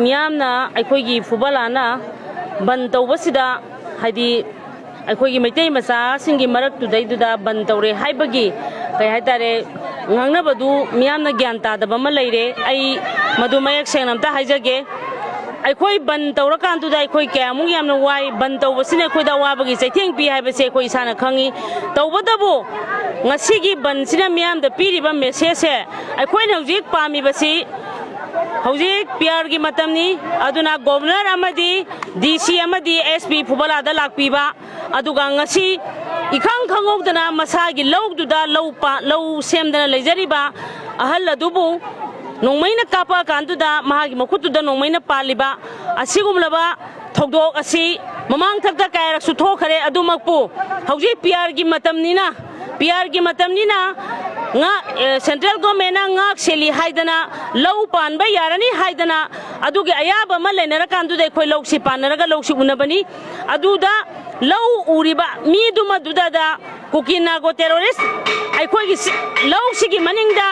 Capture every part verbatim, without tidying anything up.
ꯃꯤꯌꯥꯝꯅ ꯑꯩꯈꯣꯏꯒꯤ ꯐꯨꯕꯂꯥꯅ ꯕꯟ ꯇꯧꯕꯁꯤꯗ, ꯍꯥꯏꯗꯤ ꯑꯩꯈꯣꯏꯒꯤ ꯃꯩꯇꯩ ꯃꯆꯥꯁꯤꯡꯒꯤ ꯃꯔꯛꯇꯨꯗꯩꯗꯨꯗ ꯕꯟ ꯇꯧꯔꯦ ꯍꯥꯏꯕꯒꯤ, ꯀꯩ ꯍꯥꯏꯇꯥꯔꯦ, ꯉꯥꯡꯅꯕꯗꯨ ꯃꯤꯌꯥꯝꯅ ꯒ꯭ꯌꯥꯟ ꯇꯥꯗꯕ ꯑꯃ ꯂꯩꯔꯦ꯫ ꯑꯩ ꯃꯗꯨ ꯃꯌꯦꯛ ꯁꯦꯡꯅ ꯑꯝꯇ ꯍꯥꯏꯖꯒꯦ꯫ ꯑꯩꯈꯣꯏ ꯕꯟ ꯇꯧꯔꯀꯥꯟꯗꯨꯗ ꯑꯩꯈꯣꯏ ꯀꯌꯥꯃꯨꯛ ꯌꯥꯝꯅ ꯋꯥꯏ, ꯕꯟ ꯇꯧꯕꯁꯤꯅ ꯑꯩꯈꯣꯏꯗ ꯑꯋꯥꯕꯒꯤ ꯆꯩꯊꯦꯡ ꯄꯤ ꯍꯥꯏꯕꯁꯦ ꯑꯩꯈꯣꯏ ꯏꯁꯥꯅ ꯈꯪꯉꯤ꯫ ꯇꯧꯕꯇꯕꯨ ꯉꯁꯤꯒꯤ ꯕꯟꯁꯤꯅ ꯃꯤꯌꯥꯝꯗ ꯄꯤꯔꯤꯕ ꯃꯦꯁꯦꯖꯁꯦ, ꯑꯩꯈꯣꯏꯅ ꯍꯧꯖꯤꯛ ꯄꯥꯝꯃꯤꯕꯁꯤ, ꯍꯧꯖꯤꯛ ꯄꯤ ꯑꯥꯔꯒꯤ ꯃꯇꯝꯅꯤ꯫ ꯑꯗꯨꯅ ꯒꯣꯕꯔꯅꯔ ꯑꯃꯗꯤ ꯗꯤ ꯁꯤ ꯑꯃꯗꯤ ꯑꯦꯁ ꯄꯤ ꯐꯨꯕꯂꯥꯗ ꯂꯥꯛꯄꯤꯕ, ꯑꯗꯨꯒ ꯉꯁꯤ ꯏꯈꯪ ꯈꯪꯍꯧꯗꯅ ꯃꯁꯥꯒꯤ ꯂꯧꯗꯨꯗ ꯂꯧ ꯄꯥ-, ꯂꯧ ꯁꯦꯝꯗꯅ ꯂꯩꯖꯔꯤꯕ ꯑꯍꯜ ꯑꯗꯨꯕꯨ ꯅꯣꯡꯃꯩꯅ ꯀꯥꯞꯄꯛꯑꯀꯥꯟꯗꯨꯗ ꯃꯍꯥꯛꯀꯤ ꯃꯈꯨꯠꯇꯨꯗ ꯅꯣꯡꯃꯩꯅ ꯄꯥꯜꯂꯤꯕ ꯑꯁꯤꯒꯨꯝꯂꯕ ꯊꯧꯗꯣꯛ ꯑꯁꯤ ꯃꯃꯥꯡꯊꯛꯇ ꯀꯌꯥꯔꯛꯁꯨ ꯊꯣꯛꯈ꯭ꯔꯦ꯫ ꯑꯗꯨꯃꯛꯄꯨ ꯍꯧꯖꯤꯛ ꯄꯤ ꯑꯥꯔꯒꯤ ꯃꯇꯝꯅꯤꯅ, ꯄꯤ ꯑꯥꯔꯒꯤ ꯃꯇꯝꯅꯤꯅ ꯉꯥꯛ-, ꯑꯦ, ꯁꯦꯟꯇ꯭ꯔꯦꯜ ꯒꯣꯔꯃꯦꯟꯅ ꯉꯥꯛ ꯁꯦꯜꯂꯤ ꯍꯥꯏꯗꯅ, ꯂꯧ ꯄꯥꯟꯕ ꯌꯥꯔꯅꯤ ꯍꯥꯏꯗꯅ, ꯑꯗꯨꯒꯤ ꯑꯌꯥꯕ ꯑꯃ ꯂꯩꯅꯔꯀꯥꯟꯗꯨꯗ ꯑꯩꯈꯣꯏ ꯂꯧꯁꯤ ꯄꯥꯟꯅꯔꯒ ꯂꯧꯁꯤ ꯎꯅꯕꯅꯤ꯫ ꯑꯗꯨꯗ ꯂꯧ ꯎꯔꯤꯕ ꯃꯤꯗꯨꯃꯗꯨꯗ ꯀꯨꯀꯤ ꯅꯥꯒꯣ ꯇꯦꯔꯣꯔꯤꯁ ꯑꯩꯈꯣꯏꯒꯤ ꯁꯤ-, ꯂꯧꯁꯤꯒꯤ ꯃꯅꯤꯡꯗ,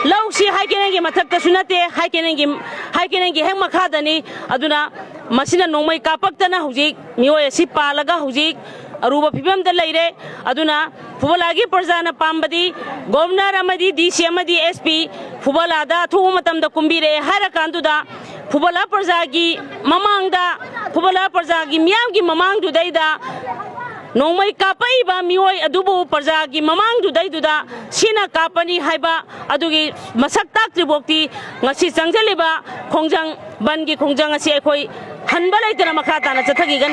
ꯂꯧꯁꯤ ꯍꯥꯏ ꯀꯦꯅꯦꯜꯒꯤ ꯃꯊꯛꯇꯁꯨ ꯅꯠꯇꯦ, ꯍꯥꯏ ꯀꯦꯅꯦꯜꯒꯤ, ꯍꯥꯏ ꯀꯦꯅꯦꯜꯒꯤ ꯍꯦꯛ ꯃꯈꯥꯗꯅꯤ꯫ ꯑꯗꯨꯅ ꯃꯁꯤꯅ ꯅꯣꯡꯃꯩ ꯀꯥꯞꯄꯛꯇꯅ ꯍꯧꯖꯤꯛ ꯃꯤꯑꯣꯏ ꯑꯁꯤ ꯄꯥꯜꯂꯒ ꯍꯧꯖꯤꯛ ꯑꯔꯨꯕ ꯐꯤꯕꯝꯗ ꯂꯩꯔꯦ꯫ ꯑꯗꯨꯅ ꯐꯨꯕꯂꯥꯒꯤ ꯄ꯭ꯔꯖꯥꯅ ꯄꯥꯝꯕꯗꯤ ꯒꯣꯕꯔꯅꯔ ꯑꯃꯗꯤ ꯗꯤ ꯁꯤ ꯑꯃꯗꯤ ꯑꯦꯁ ꯄꯤ ꯐꯨꯕꯂꯥꯗ ꯑꯊꯨꯕ ꯃꯇꯝꯗ ꯀꯨꯝꯕꯤꯔꯛꯑꯦ ꯍꯥꯏꯔꯀꯥꯟꯗꯨꯗ ꯐꯨꯕꯂꯥ ꯄ꯭ꯔꯖꯥꯒꯤ ꯃꯃꯥꯡꯗ, ꯐꯨꯕꯂꯥ ꯄ꯭ꯔꯖꯥꯒꯤ ꯃꯤꯌꯥꯝꯒꯤ ꯃꯃꯥꯡꯗꯨꯗꯩꯗ ꯅꯣꯡꯃꯩ ꯀꯥꯞꯄꯛꯏꯕ ꯃꯤꯑꯣꯏ ꯑꯗꯨꯕꯨ ꯄ꯭ꯔꯖꯥꯒꯤ ꯃꯃꯥꯡꯗꯨꯗꯩꯗꯨꯗ ꯁꯤꯅ ꯀꯥꯞꯄꯅꯤ ꯍꯥꯏꯕ ꯑꯗꯨꯒꯤ ꯃꯁꯛ ꯇꯥꯛꯇ꯭ꯔꯤꯐꯥꯎꯗꯤ ꯉꯁꯤ ꯆꯪꯁꯤꯜꯂꯤꯕ ꯈꯣꯡꯖꯪ, ꯕꯟꯒꯤ ꯈꯣꯡꯖꯪ ꯑꯁꯤ ꯑꯩꯈꯣꯏ ꯍꯟꯕ ꯂꯩꯇꯅ ꯃꯈꯥ ꯇꯥꯅ ꯆꯠꯊꯈꯤꯒꯅꯤ꯫